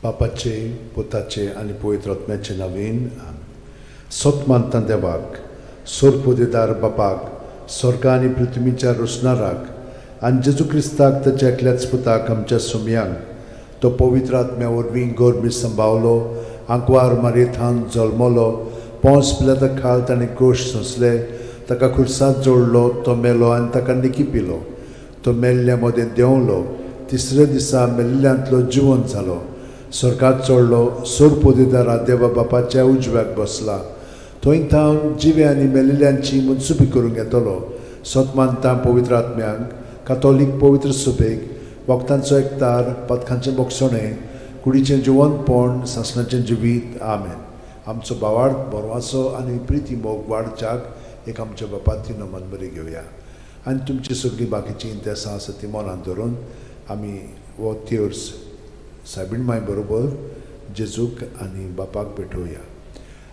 बापाचे, पुताचे आनी पवित्र आत्म्याचे नवीन. सत मानता देवाक, सोरपोदेदार बापाक, स्वर्गा आनी पृथ्वीच्या रोसणाराक, आनी जेजू क्रिस्ताक, ताच्या एकल्याच पुताक, आमच्या सुमयांक, तो पवित्र आत्म्या वरवीं गर्भी संभावलो, आंकवार मारयेथान जल्मलो, पोंस पिलाता खाल ताणें कोश सोंसले, ताका खुर्सांत जोडलो, तो मेलो आनी ताका निकी पिलो, तो मेल्ल्या मदें देंवलो, तिसऱ्या दिसा मेल्ल्यांतलो जिवन जालो, स्वर्गात चडलो, सोरपोदेदारा देवा बापाच्या उजव्याक बसला, थंय थावन जिवे आनी मेलिल्ल्यांची मनसुबी करूंक येतलो. सत मानता पवित्र आत्म्यांक, कातोलीक पवित्र सुबेक, वखदांचो एकतार, पदकांचें बोगसणें, कुडीचें जिवनपण, सासणाचें जिवीत. आमेन. आमचो भावार्थ, बरवासो आनी प्रिती मोग वाडच्याक एक आमच्या बापाती नमन बरी घेवया आनी तुमची सगळीं बाकीचीं इंतेसां आसा ती मनांत धरून आमी हो तेर्स सायबीण माय बरोबर जेजूक आनी बापाक भेटोवया.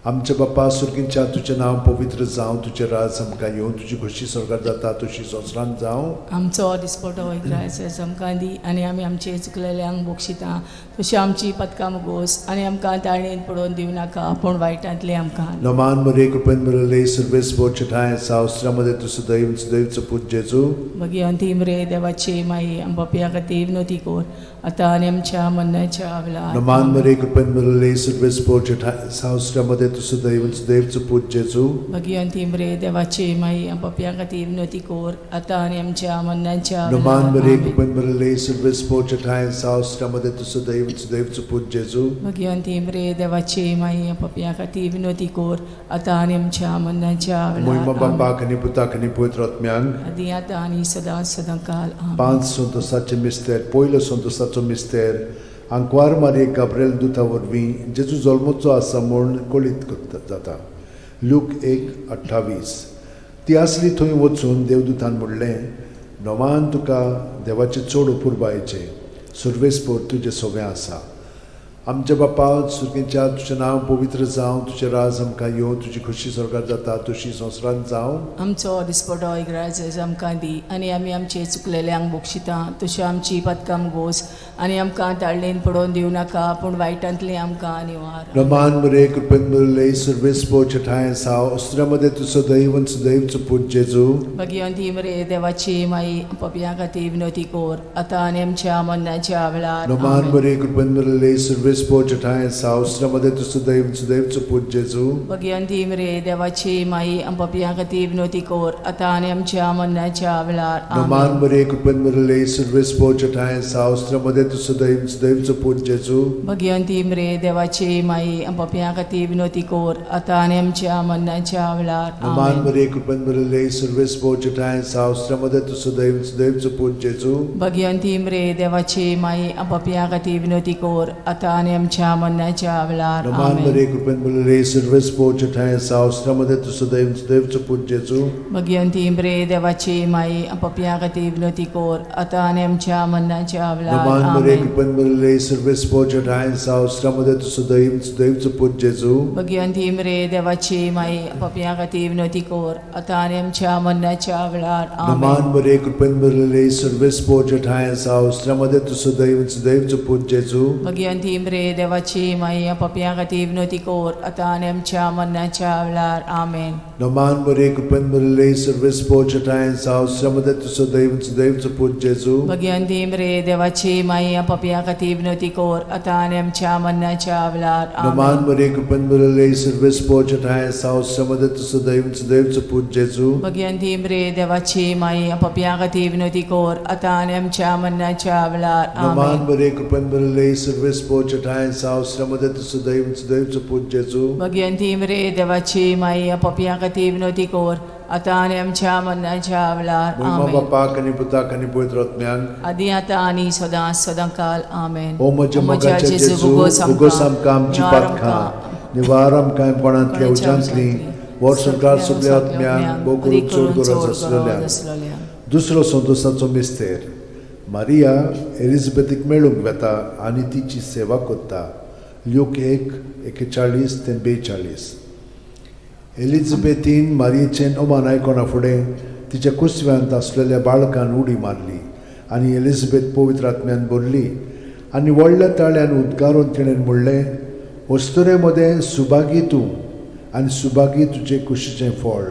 आमच्या बापा सुर्गींच्या, तुजें नांव पवित्र जावं, तुजें राज आमकां येवं, तुजी खोशी स्वर्गात जाता तशी संवसारांत जावं. आमचो दिसपटो ग्रास आमकां दी आनी आमी आमचे चुकलेल्यांक बक्षिता तशी आमची पदकां मुगोस आनी आमकां ताळणेन पडोवन दिवं नाका, पूण वायटांतलें आमकां. नमान मरे, कृपेन भरले, सर्वेस्पोर ठांय सावस्त्रामध्ये तूं सदैव सदैवचो पूत जेजू. भगिवंती मरे देवाची माई, आमच्या खातीर विनोती कोर, आतां आनी आमच्या मरणाच्या वेळार. नमान मरे, कृपेन भरले, सर्वेस्पोर ठांय सावस्त्रामध्ये तूं सदैव सदैवचो पूत जेजू. भगिवंती मरे देवाची माई, आमच्या खातीर विनोती कोर, आतां आनी आमच्या मरणाच्या नमान वेळार. मरे, आमेन. कृपेन भरले, सर्वेस्पोर ठांय सावस्त्रामध्ये तूं सदैव सदैवचो पूत जेजू. भगिवंती मरे देवाची माई, आमच्या खातीर विनोती कोर, आतां आनी आमच्या मरणाच्या मोहिमा वेळार. आमेन. बापाक आनी पुताक आनी पवित्र आत्म्यांक. आदी आतां आनी सदां सदां काल. आमेन. पांच संतोसाचे मिस्तेर. पयलो संतोसाचो मिस्तेर, आंकवार मारये गाब्रेल दुता वरवीं जेजू जल्मचो आसा म्हूण कळीत करता जाता. लूक 1:28. ती आसली थंय वचून देवदूतान म्हणलें, नवान तुका देवाचें चड अपुरबायेचें, सर्वेस्पोर तुजें सगळें आसा. आमच्या बापा सुर्गेच्या, तुजें नांव पवित्र जावं, तुजें राज आमकां येवं, तुजी खोशी स्वर्गात जाता तशी संवसारांत जावं. आमचो दिसपटो इग्राज आमकां दी आनी आमी आमचे चुकलेल्यांक बक्षिता तशी आमची पदकां गोस आनी आमकां ताळणेन पडोवन दिवं नाका, पूण वायटांतलें आमकां निवार. रमान मरे, कृपेन भरले, सर्वेस्पोर ठांय साव अस्त्रामध्ये तूं सदैव सदैवचो पूत जेजू. भगिवंती मरे देवाची माई, पपया खातीर विनोती कोर, आतां आनी आमच्या मरणाच्या वेळार. रमान आमेन. मरे, कृपेन भरले, सर्वेस्पोर ठांय साव अस्त्रामध्ये तूं सदैव सदैवचो पूत जेजू. भगिवंती मरे देवाची माई, पपया खातीर विनोती कोर, आतां आनी आमच्या मरणाच्या वेळार. रमान आमेन. मरे, कृपेन भरले, सर्वेस्पोर ठांय साव अस्त्रामध्ये तूं सदैव सदैवचो पूत जेजू. भगिवंती मरे देवाची माई, पपया खातीर विनोती कोर, आतां आनी आमच्या मरणाच्या वेळार. रमान आमेन. मरे, कृपेन भरले, सर्वेस्पोर ठांय साव अस्त्रामध्ये तूं सदैव सदैवचो पूत जेजू. भगिवंती मरे देवाची माई, पपया खातीर विनोती कोर, आतां आनी आमच्या मरणाच्या वेळार. रमान आमेन. मरे, कृपेन भरले, सर्वेस्पोर ठांय साव अस्त्रामध्ये तूं सदैव सदैवचो पूत जेजू. भगिवंती मरे देवाची माई, पपया खातीर विनोती कोर, आतां आनी आमच्या मरणाच्या वेळार. रमान मरे, आमेन. कृपेन भरले, सर्वेस्पोर ठांय साव अस्त्रामध्ये तूं सदैव सदैवचो पूत जेजू. भगिवंती मरे देवाची माई, पपया खातीर विनोती कोर, आतां आनी आमच्या मरणाच्या वेळार. रमान आमेन. मरे, कृपेन भरले, सर्वेस्पोर ठांय साव अस्त्रामध्ये तूं सदैव सदैवचो पूत जेजू. भगिवंती मरे देवाची माई, पपया खातीर विनोती कोर, आतां आनी आमच्या मरणाच्या वेळार. आमेन. रमान मरे, कृपेन भरले, सर्वेस्पोर ठांय साव अस्त्रामध्ये तूं सदैव सदैवचो पूत जेजू. भगिवंती मरे देवाची माई, पपया खातीर विनोती कोर, आतां आनी आमच्या मरणाच्या वेळार. रमान आमेन. मरे, कृपेन भरले, सर्वेस्पोर ठांय साव अस्त्रामध्ये तूं सदैव सदैवचो पूत जेजू. भगिवंती मरे देवाची माई, पपया खातीर विनोती कोर, आतां आनी आमच्या मरणाच्या वेळार. रमान आमेन. मरे, कृपेन भरले, सर्वेस्पोर ठांय साव अस्त्रामध्ये तूं सदैव सदैवचो पूत जेजू. भगिवंती मरे देवाची माई, पपया खातीर विनोती कोर, आतां आनी आमच्या मरणाच्या वेळार. महिमा आमेन. बापाक आनी पुताक आनी पवित्र आत्म्याक. आदी आतां आनी सदां सदां काल. आमेन. ओ म्हज्या मोगाच्या जेजू, उगोस आमकां आमची पातकां, निवार आमकां कोणांतल्या उज्यांतली, वर्सभर सगल्या आत्म्यांक, भोव करून चड गरज आसलेल्या. दुसरो संतोसाचो मिस्तेर, मारिया एलिझाबेथीक मेळूंक वेता आनी तिची सेवा करता. ल्यूक 1:41 ते 42. एलिझाबेथीन मारियेचें अमान आयकना फुडें तिच्या कुसव्यांत आसलेल्या बाळकान उडी मारली आनी एलिझाबेथ पवित्र आत्म्यान भरली. आनी व्हडल्या ताळ्यान उद्गारून तिणें म्हणलें, अस्तुरे मदें सुभागी तूं आनी सुभागी तुजे कुशीचें फळ.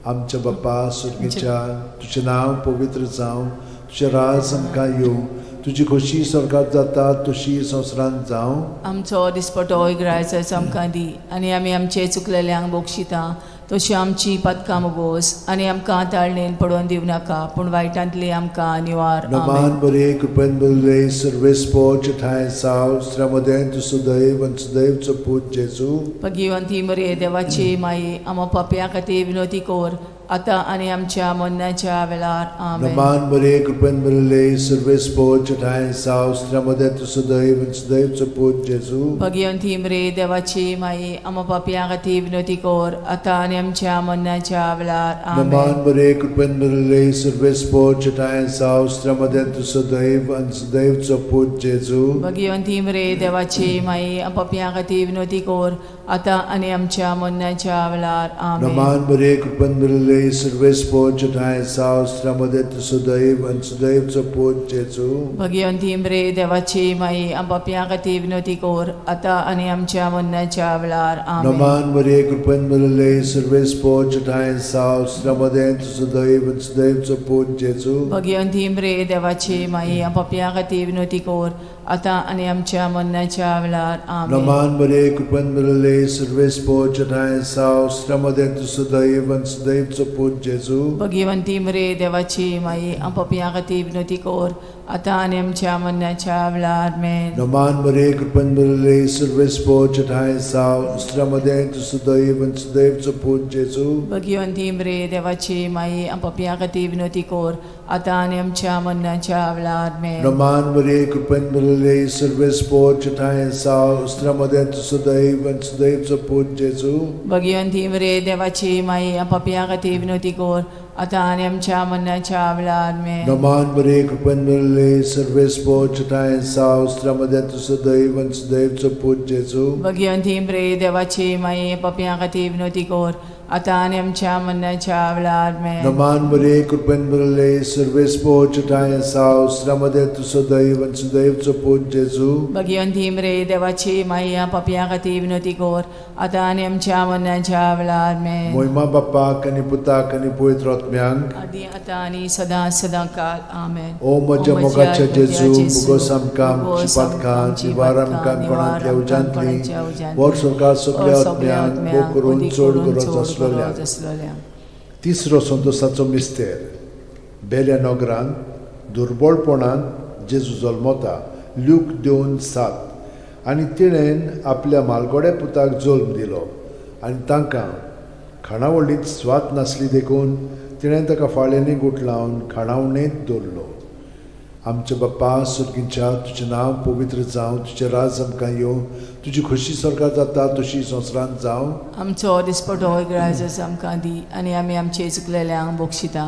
आमच्या बापा सुर्गीच्या, तुजें नांव पवित्र जावं, तुजें राज आमकां येवं, तुजी खोशी स्वर्गात जाता तशी संवसारांत जावं. आमचो दिसपटो इगरायचो आमकां दी आनी आमी आमचे चुकलेल्यांक बक्षिता तशी आमची पातकां मोगोस आनी आमकां ताळणेन पडोवन दिवं नाका पूण वायटांतली आमकां निवार. आमेन. नमान बरे कृपेन बरले सर्वेस्पोच ठांय साव श्रमदें तूं सुदैव आनी सुदैवचो पूत जेजू. भगिवंती मरे देवाची माई, आमा पापया खातीर विनोती कर आतां आनी आमच्या मरणाच्या वेळार. आमेन. नमान बरे कृपेन बरले सर्वेस्पोच ठांय साव श्रमदें तूं सुदैव आनी सुदैवचो पूत जेजू. भगिवंती मरे देवाची माई, आमा पापया खातीर विनोती कर आतां आनी आमच्या मरणाच्या वेळार. आमेन. नमान बरे कृपेन बरले सर्वेस्पोच ठांय साव श्रमदें तूं सुदैव आनी सुदैवचो पूत जेजू. भगिवंती मरे देवाची माई, पापया खातीर विनोती कर आतां आनी आमच्या मरणाच्या वेळार. आमेन. नमान बरे कृपेन बरले सर्वेस्पोच ठांय साव श्रमदें तूं सुदैव आनी सुदैवचो पूत जेजू. भगिवंती मरे देवाची माई, पापया खातीर विनोती कर आतां आनी आमच्या मरणाच्या वेळार. आमेन. नमान मरिये कृपेन भरिल्ले सर्वेस्पोच ठांय साव श्रमदें तुजो दैव आनी सुदैवचो पूत जेजू. भगिवंती मरे देवाची माई, पापया खातीर विनोती कर आतां आनी आमच्या मरणाच्या वेळार. आमेन. नमान मरिये कृपेन भरिल्ले सर्वेस्पोच ठांय साव श्रमदें तुजो दैव आनी सुदैवचो पूत जेजू. भगिवंती मरे देवाची माई, पापया खातीर विनोती कर आतां आनी आमच्या मरणाच्या वेळार. आमेन. नमान मरिये कृपेन भरिल्ले सर्वेस्पोच ठांय साव श्रमदें तुजो दैव आनी सुदैवचो पूत जेजू. भगिवंती मरे देवाची माई, पापया खातीर विनोती कर आतां आनी आमच्या मरणाच्या वेळार. आमेन. नमान मरिये कृपेन भरिल्ले सर्वेस्पोच ठांय साव श्रमदें तुजो दैव आनी सुदैवचो पूत जेजू. भगिवंती मरे देवाची माई, पापया खातीर विनोती कर आतां आनी आमच्या मरणाच्या वेळार. आमेन. नमान मरिये कृपेन भरिल्ले सर्वेस्पोच ठांय साव श्रमदें तुजो दैव आनी सुदैवचो पूत जेजू. भगिवंती मरे देवाची माई, पापया खातीर विनोती कर आतां आनी आमच्या मरणाच्या वेळार. आमेन. नमान मरिये कृपेन भरिल्ले सर्वेस्पोच ठांय साव श्रमदें तुजो दैव आनी सुदैवचो पूत जेजू. भगिवंती मरे देवाची माई, पापया खातीर विनोती कर आतां आनी आमच्या मरणाच्या वेळार. आमेन. मोहिमा बाप्पाक आनी पुताक आनी पवित्र आत्म्यांक, आदी आतां आनी सदां सदां काल. आमेन. ओ म्हज्या मोगाच्या जेजू, मुगोस आमकां आमची पातकां निवार आमकां कोणांतल्या उज्यांतली वर सरकार सगल्या आत्म्यांक भोग करून चड गरज आसलेल्या. तिसरो संतोसाचो मिस्तेर. बेल्या नगरांत दुर्बळपणान जेजू जल्मता. ल्यूक 2:7. आनी तिणेन आपल्या मालगोड्या पुताक जल्म दिलो आनी तांकां खाणावळींत स्वाद नासली देखून तिणें ताका फाळ्यांनी गुठलावन खाणावणेंत दवरलो. आमच्या बाप्पा सुर्गींच्या, तुजें नांव पवित्र जावं, तुजें राज आमकां येवं, तुजी खोशी स्वर्गात जाता तशी संवसारांत जावं. आमचो दिसपटो इगराजस आमकां दी आनी आमी आमचे चुकलेल्यांक बक्षिता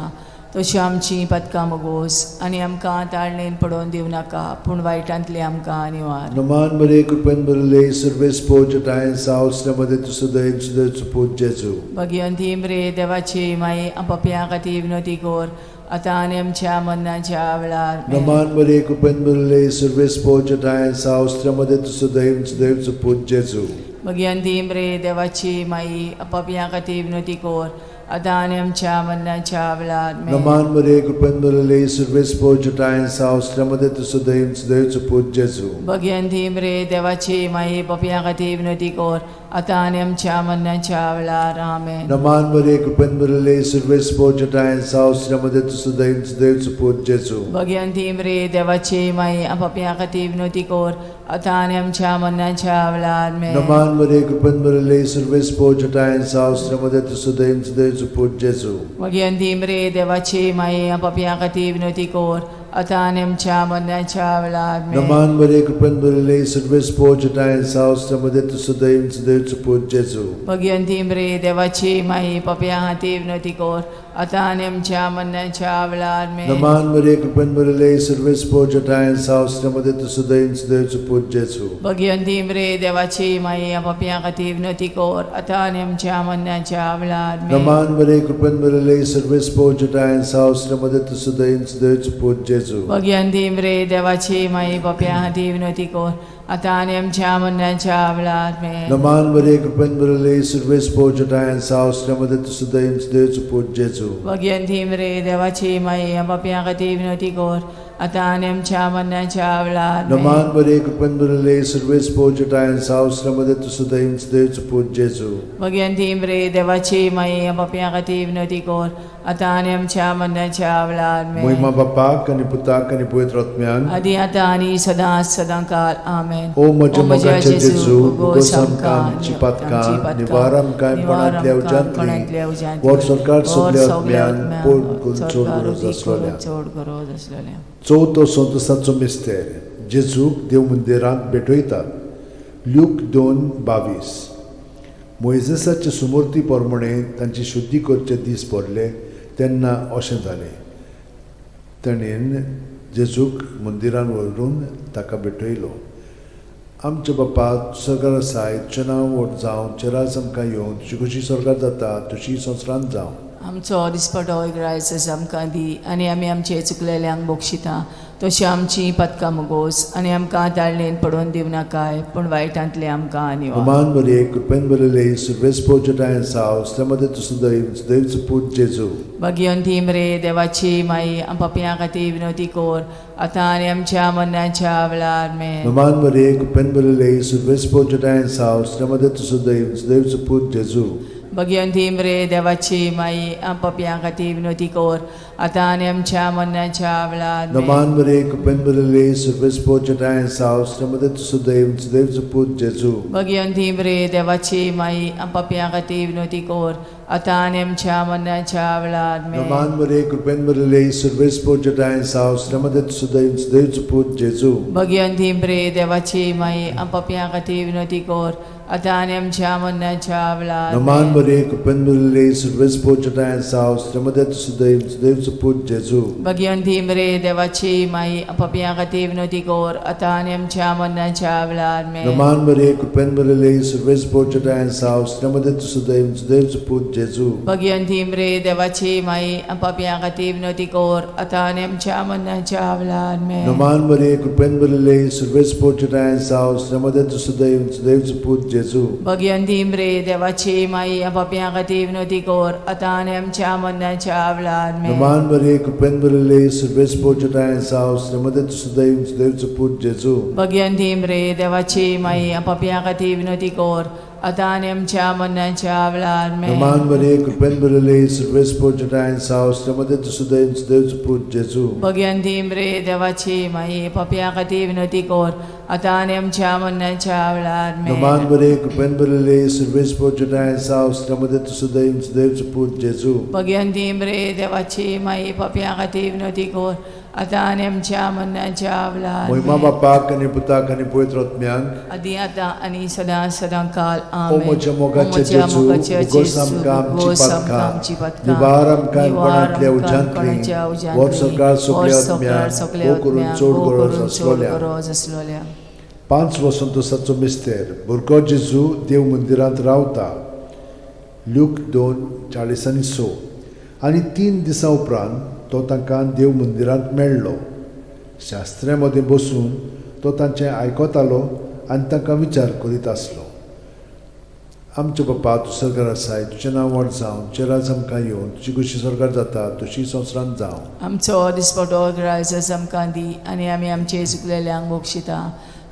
तशी आमची पदकां मोगोस आनी आमकां ताळणेन पडोवन दिवं नाका पूण वायटांतली आमकां निवार. नमान मरे कृपेन भरिल्ले सर्वेस्पोज ठांय सावसल्यामध्ये तूं सदैव सदैव पूत जेजू. भगिवंती मरे देवाची माई, पापयां खातीर विनोती कर आतां आनी आमच्या मरणाच्या वेळार. आमेन. नमान मरे कृपेन भरिल्ले सर्वेस्पोज ठांय सावसल्यामध्ये तूं सदैव सदैव पूत जेजू. भगिवंती मरे देवाची माई, पापयां खातीर विनोती कर आतां आनी आमच्या मरणाच्या वेळार. आमेन. नमान मरे कृपेन भरिल्ले सर्वेस्पोज ठांय सावसल्यामध्ये तूं सदैव सदैव पूत जेजू. भगिवंती मरे देवाची माई, पापयां खातीर विनोती कर आतां आनी आमच्या मरणाच्या वेळार. आमेन. नमान मरे कृपेन भरिल्ले सर्वेस्पोज ठांय सावसल्यामध्ये तूं सदैव सदैव पूत जेजू. भगिवंती मरे देवाची माई, पापयां खातीर विनोती कर आतां आनी आमच्या मरणाच्या वेळार. आमेन. नमान मरे कृपेन भरिल्ले सर्वेस्पोज ठांय सावसल्यामध्ये तूं सदैव सदैव पूत जेजू. भगिवंती मरे देवाची माई, पापयां खातीर विनोती कर आतां आनी आमच्या मरणाच्या वेळार. आमेन. नमान मरे कृपेन भरिल्ले सर्वेस्पोज ठांय सावसल्यामध्ये तूं सदैव सदैव पूत जेजू. भगिवंती मरे देवाची माई, पापयां खातीर विनोती कर आतां आनी आमच्या मरणाच्या वेळार आमेन. नमान मरिये, कृपेन भरिल्ले, सर्वेस्पोर जटायन साव, श्रीमते तुसुदयन सुदैवचो पूत जेजू. भगिवंती मरे देवाची माई, पापयां खातीर विनवती कर आतां आनी आमच्या मरणाच्या वेळार आमेन. नमान मरिये, कृपेन भरिल्ले, सर्वेस्पोर जटायन साव, श्रीमते तुसुदयन सुदैवचो पूत जेजू. भगिवंती मरे देवाची माई, पापयां खातीर विनवती कर आतां आनी आमच्या मरणाच्या वेळार आमेन. नमान मरिये, कृपेन भरिल्ले, सर्वेस्पोर जटायन साव, श्रीमते तुसुदयन सुदैवचो पूत जेजू. भगिवंती मरे देवाची माई, पापयां खातीर विनवती कर आतां आनी आमच्या मरणाच्या वेळार आमेन. नमान मरिये, कृपेन भरिल्ले, सर्वेस्पोर जटायन साव, श्रीमते तुसुदयन सुदैवचो पूत जेजू. भगिवंती मरे देवाची माई, पापयां खातीर विनवती कर आतां आनी आमच्या मरणाच्या वेळार आमेन. मोहिमा बापाक आनी पुताक आनी पवित्र आत्म्यान, आदी आतां आनी सदां सदां काल आमेन. ओ म्हज्या मोगाचे जेजू, उगोस आमकां आमची पातकां, निवार आमकां कोणांतल्या उज्यांतली, वर सरकार सगल्या आत्म्यान पोट करून चड गरज आसलेल्या. चड गरज आसलेल्या. चवथो संतोसाचो मिस्तेर, जेजूक देव मंदिरांत भेटयतात. ल्यूक 2:22. मोयजेसाचे सुमूर्ती प्रमाणे तांची शुद्धी करचे दीस पडले तेन्ना अशें जालें, ताणें जेजूक मंदिरान व्हरून ताका भेटयलो. आमच्या बापा सरकार आसाय, तुजें नांव व्हड जावं, तुजें राज आमकां येवं, तुजी कशी सरकार जाता तशी संवसारांत जावं. आमचो दिसपटो ग्रायस आमकां दी आनी आमी आमचे चुकलेल्यांक बक्षिता तशी आमची पदकां मुगोस आनी आमकां ताळणेन पडोवन दिवं नाकाय, पूण वायटांतले आमकां निवार. नमान मरिये, कृपेन भरिल्ले, सर्वेस्पोर जटायन साव, श्रीमते तुसुदैव सुदैवचो पूत जेजू. भगिवंती मरे देवाची माई, पापयां खातीर विनवती कर आतां आनी आमच्या मरणाच्या वेळार आमेन. नमान मरिये, कृपेन भरिल्ले, सर्वेस्पोर जटायन साव, श्रीमते तुसुदैव सुदैवचो पूत जेजू. भगिवंती मरे देवाची माई, पापयां खातीर विनवती कर आतां आनी आमच्या मरणाच्या वेळार आमेन. नमान मरिये, कृपेन भरिल्ले, सर्वेस्पोर जटायन साव, श्रीमते तुसुदैव सुदैवचो पूत जेजू. भगिवंती मरे देवाची माई, पापयां खातीर विनवती कर आतां आनी आमच्या मरणाच्या वेळार आमेन. नमान मरिये, कृपेन भरिल्ले, सर्वेस्पोर जटायन साव, श्रीमते तुसुदैव सुदैवचो पूत जेजू. भगिवंती मरे देवाची माई, पापयां खातीर विनवती कर आतां आनी आमच्या मरणाच्या वेळार नमान आमेन. मरिये, कृपेन भरिल्ले, सर्वेस्पोर जटायन साव, श्रीमते तुसुदैव सुदैवचो पूत जेजू. भगिवंती मरे देवाची माई, पापयां खातीर विनवती कर आतां आनी आमच्या मरणाच्या वेळार आमेन. नमान मरिये, कृपेन भरिल्ले, सर्वेस्पोर जटायन साव, श्रीमते तुसुदैव सुदैवचो पूत जेजू. भगिवंती मरे देवाची माई, पापयां खातीर विनवती कर आतां आनी आमच्या मरणाच्या वेळार आमेन. नमान मरिये, कृपेन भरिल्ले, सर्वेस्पोर जटायन साव, श्रीमते तुसुदैव सुदैवचो पूत जेजू. भगिवंती मरे देवाची माई, पापयां खातीर विनवती कर आतां आनी आमच्या मरणाच्या वेळार आमेन. नमान मरिये, कृपेन भरिल्ले, सर्वेस्पोर जटायन साव, श्रीमते तुसुदैव सुदैवचो पूत जेजू. भगिवंती मरे देवाची माई, पापयां खातीर विनवती कर आतां आनी आमच्या मरणाच्या वेळार आमेन. नमान मरिये, कृपेन भरिल्ले, सर्वेस्पोर जटायन साव, श्रीमते तुसुदैव सुदैवचो पूत जेजू. भगिवंती मरे देवाची माई, पापयां खातीर विनवती कर आतां आनी आमच्या मरणाच्या वेळार आमेन. नमान मरिये, कृपेन भरिल्ले, सर्वेस्पोर जटायन साव, श्रीमते तुसुदैव सुदैवचो पूत जेजू. भगिवंती मरे देवाची माई, पापयां खातीर विनवती कर आतां आनी आमच्या मरणाच्या वेळार मोहिमा आमेन. बापाक आनी पुताक आनी पवित्र आत्म्याक, आदी आतां आनी सदां सदां काल ओ आमेन. म्हज्या मोगाचे ओ म्हज्या जेजू, मोगाचे उगोस जेजू, आमकां आमची उगोस आमकां पातकां, आमची पातकां, निवार आमकां निवार कोणांतल्या आमकां उज्यांतली, कोणाच्या उज्यांतली, वर सरकार सगल्या वर सरकार आत्म्याक, सगल्या भोव करून आत्म्याक, चड भोव गरज करून चड आसलोल्या. गरज आसलोल्या. पांच वसंतोसाचो मिस्तेर, भुरगो जेजू देव मंदिरांत रावता. ल्यूक 2:46. आनी 3 दिसां उपरांत तो तांकां देव मंदिरांत मेळ्ळो. शास्त्र्या मदें बसून तो तांचें आयकतालो आनी तांकां विचार करीत आसलो. आमच्या बापा, तूं सरकार आसाय, तुजें नांव व्हड जावं, तुजें राज आमकां येवं, तुजी कशी सरकार जाता तशी संवसारांत जावं. आमचो दिसपटो ग्रायस आमकां दी आनी आमी आमचे चुकलेल्यांक बक्षिता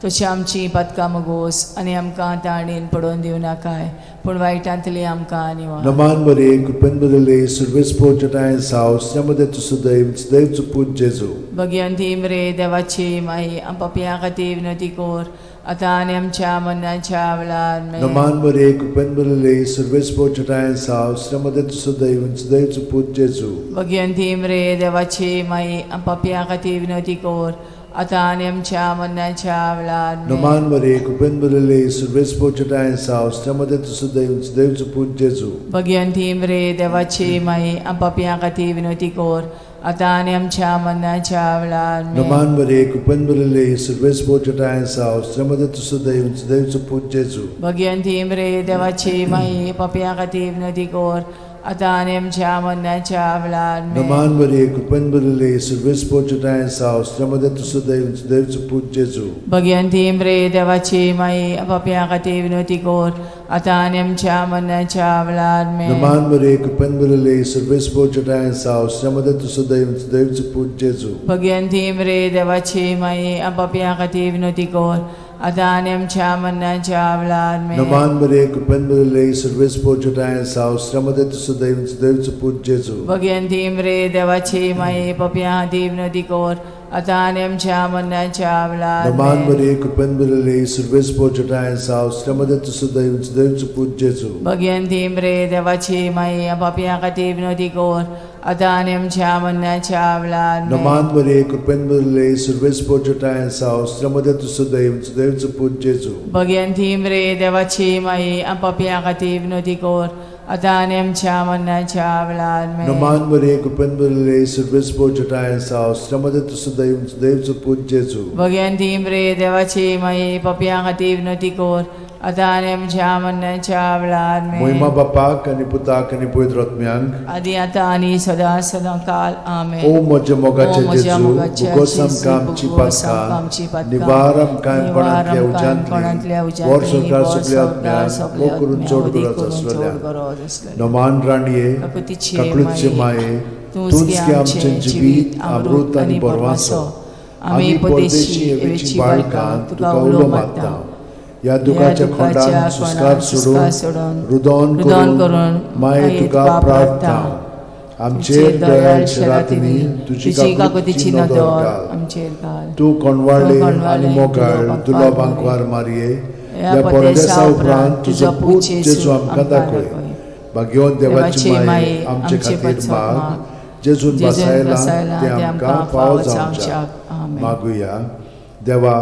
तशी आमची पातकां मुगोस आनी आमकां ताणेन पडोवन दिवं नाकाय, पूण वायटांतली आमकां निवार. नमान मरिये, कृपेन भरिल्ले, सर्वेस्पोर जटायन साव, श्रीमते तुसुदैव सुदैवचो पूत जेजू. भगिवंती मरे देवाची माई, पापयां खातीर विनवती कर आतां आनी आमच्या मरणाच्या वेळार आमेन. नमान मरिये, कृपेन भरिल्ले, सर्वेस्पोर जटायन साव, श्रीमते तुसुदैव सुदैवचो पूत जेजू. भगिवंती मरे देवाची माई, पापयां खातीर विनवती कर आतां आनी आमच्या मरणाच्या वेळार आमेन. नमान मरे कृपेन भरिल्ले सर्वेस्पर तुजोठांय आसा स्त्रियां मदें तूं सुदैव देवचो पूत जेजू. भगिवंती मरे देवाची माई, आम पापयां खातीर विनवती कर, आतां आनी आमच्या मरणाच्या वेळार आमेन. नमान मरे कृपेन भरिल्ले सर्वेस्पर तुजोठांय आसा स्त्रियां मदें तूं सुदैव देवचो पूत जेजू. भगिवंती मरे देवाची माई, पापयां खातीर विनवती कर, आतां आनी आमच्या मरणाच्या वेळार आमेन. नमान मरे कृपेन भरिल्ले सर्वेस्पर तुजोठांय आसा स्त्रियां मदें तूं सुदैव देवचो पूत जेजू. भगिवंती मरे देवाची माई, पापयां खातीर विनवती कर, आतां आनी आमच्या मरणाच्या वेळार आमेन. नमान मरे कृपेन भरिल्ले सर्वेस्पर तुजोठांय आसा स्त्रियां मदें तूं सुदैव देवचो पूत जेजू. भगिवंती मरे देवाची माई, पापयां खातीर विनवती कर, आतां आनी आमच्या मरणाच्या वेळार आमेन. नमान मरे कृपेन भरिल्ले सर्वेस्पर तुजोठांय आसा स्त्रियां मदें तूं सुदैव देवचो पूत जेजू. भगिवंती मरे देवाची माई, पापयां खातीर विनवती कर, आतां आनी आमच्या मरणाच्या वेळार नमान आमेन. मरे कृपेन भरिल्ले सर्वेस्पर तुजोठांय आसा स्त्रियां मदें तूं सुदैव देवचो पूत जेजू. भगिवंती मरे देवाची माई, पापयां खातीर विनवती कर, आतां आनी आमच्या मरणाच्या वेळार आमेन. नमान मरे कृपेन भरिल्ले सर्वेस्पर तुजोठांय आसा स्त्रियां मदें तूं सुदैव देवचो पूत जेजू. भगिवंती मरे देवाची माई, पापयां खातीर विनवती कर, आतां आनी आमच्या मरणाच्या वेळार आमेन. नमान मरे कृपेन भरिल्ले सर्वेस्पर तुजोठांय आसा स्त्रियां मदें तूं सुदैव देवचो पूत जेजू. भगिवंती मरे देवाची माई, पापयां खातीर विनवती कर, आतां आनी आमच्या मरणाच्या वेळार आमेन. मोहिमा बापाक आनी पुताक आनी पवित्र आत्म्यांक, आदी आतां आनी सदां सदां काल आमेन. ओ म्हज्या ओ मोगाचे म्हज्या जेजू, मोगाच्या भुगोस जेजू, आमकां आमची भुगोस आमकां आमची पातकां, पातकां, निवार आमकां कोणांतल्या निवार आमकां कोणांतल्या उज्यांतली, वर उज्यांतली, संवसार वर सगल्या संवसार आत्म्यांक, सगल्या मोग करून आत्म्यांक, चड वदी गरज करून चड आसलेल्या. गरज आसलेल्या. नमान राणये, काकुतीचे काकळूतचे माये, माये, तूंच तूंच गे गे आमचें आमचें जिवीत, अमृत आनी बरवासो. आमी परदेशी एवेची बाळकां तुका उलो मारता. ह्या दुखाच्या खोंडान सुस्कार सोडून, रुदोन रुदोन करून करून माये तुका प्रार्थना. आमचेर दयाळ शेरातिनी तुजी काकुतीची काकुतीची नदर नदर घाल. आमचेर घाल. तूं कोणवाळे तूं आनी कोणवाळे, मोगाळ दुलो दुलो बांकवार बांकवार मारये, ह्या ह्या परदेसा परदेसा उपरांत उपरांत तुजो तुजो पूत पूत जेजू जेजू आमकां आमकां दाखय. दाखय. भाग्यवंत देवाची देवाची माये, माये, आमचे आमचे खातीर पासत माग, माग. जेजून जेजून बसायला बसायला ते ते आमकां आमकां फावो फावो जावच्याक. जावच्याक. आमेन. मागुया. देवा,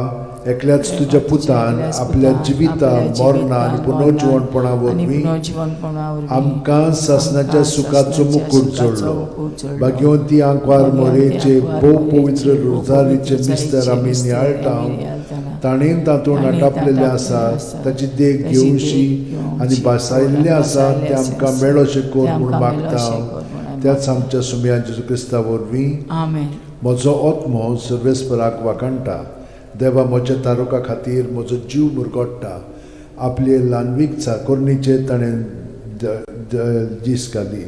एकल्याच तुज्या पुतान एकल्याच आपल्या पुतान जिविता आपल्या मरणा आनी जिवितान, पुनर्जिवणपणा आनी वरवीं पुनर्जिवणपणा वरवीं आमकां सासणाच्या आमकां सुखाचो सासणाच्या मुकूट सुखाचो जोडलो. मुकूट जोडलो. भाग्यवंती आंकवार भाग्यवंती मोरेचे आंकवार भोव मोरेचे पवित्र भोव रोजारीचे पवित्र मिस्तर रोजारीचे आमी मिस्तर नियाळटा, आमी नियाळटाना, ताणें तातूंत ताणें आटापलेलें तातूंत आसा आसा, ताची देख ताची देख घेवशी आनी घेवची, बसायल्लें आसा बसायल्लें तें आमकां आसा, मेळोशें कर तें म्हूण आमकां मागता. मेळोशें कर म्हूण आमी त्याच आमच्या सुमया जेजू क्रिस्ता वरवीं. आमेन. म्हजो आत्मो सर्वेस्पराक वाखाणटा, देवा म्हज्या तारुका खातीर म्हजो जीव मुरगोट्टा. आपले ल्हानवीक चाकोरणीचेर ताणें दीस घाली.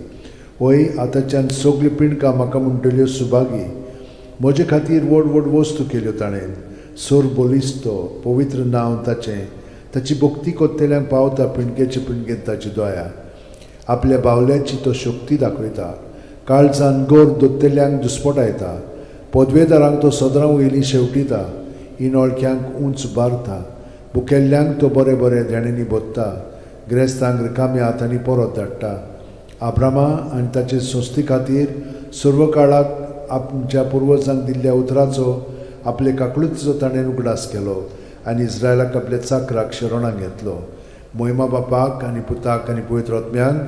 वय आतांच्यान सगळीं पिंडकां म्हाका म्हणटल्यो सुभागी. म्हजे खातीर व्हड व्हड वस्तू केल्यो ताणें. सोर बलिस्तो पवित्र नांव ताचें, ताची भक्ती कोत्तेल्यांक पावता पिंडकेचे पिंडकेन ताची दया. आपल्या बावल्याची तो शक्ती दाखयता, काळजान गोर दोत्तेल्यांक दुस्पटायता. पदवेदारांक तो सदरां वयली शेवटिता, इनोळख्यांक उंच बारता. बुकेल्ल्यांक तो बरें बरें देण्यांनी भोत्ता, ग्रेस्तांक रिकाम्या हातांनी परत धाडटा. आब्रामा आनी ताचे संस्थे खातीर सर्व काळाक आमच्या पुर्वजांक दिल्ल्या उतराचो आपले काकळुतीचो ताणें उगडास केलो आनी इस्रायलाक आपल्या चाकराक शरणाक घेतलो. मोहिमा बापाक आनी पुताक आनी पवित्र आत्म्यांक,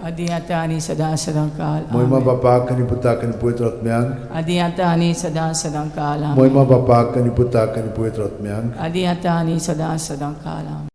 आदी आतां आनी सदां सदां काल मोहिमा आमेन. बापाक आनी पुताक आनी पवित्र आत्म्यांक, आदी आतां आनी सदां सदां काल आमेन. मोहिमा बापाक आनी पुताक आनी पवित्र आत्म्यांक, आदी आतां आनी सदां सदां काल आमेन.